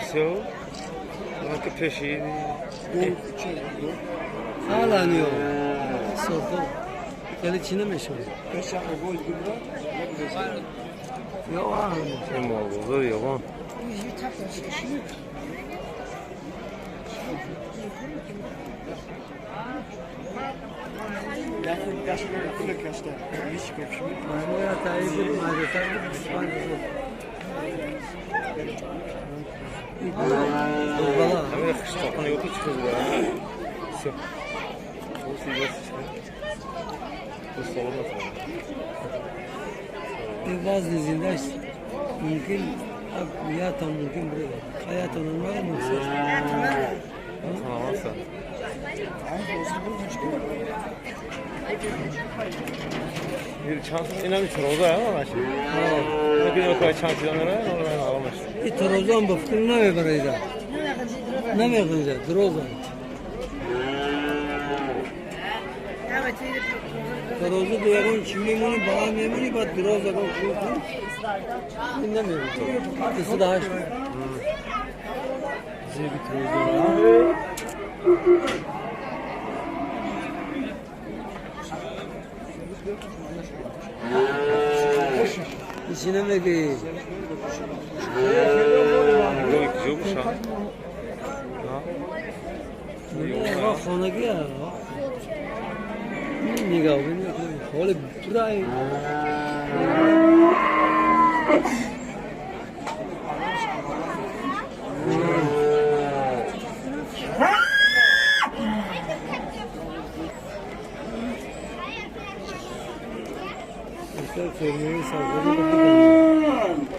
Все. Ну-ка, пеши. Аланио. Сото. Хеле чӣ намешавад? Ин молбозор ёбон. Ҳамин хиштоқона ёки чӣ хел буд? Всё. Ин вазни зиндааш мумкин ятон мумкин бирад. Ятон нӯҳсад. Инами тароза И тарозаам ба фикр намебараида. Намеғинҷад, дуроза. Тарозу ду ягон чӣ мемонӣ, баланд мемонӣ, баъд дуроз ягон чӣ мекунӣ. Ин намеғинҷад. 28. Зеби тароза. Чӣ намегӯӣ? Хонагӣ нигоҳ ҳоли пурай. Фермери саргоди.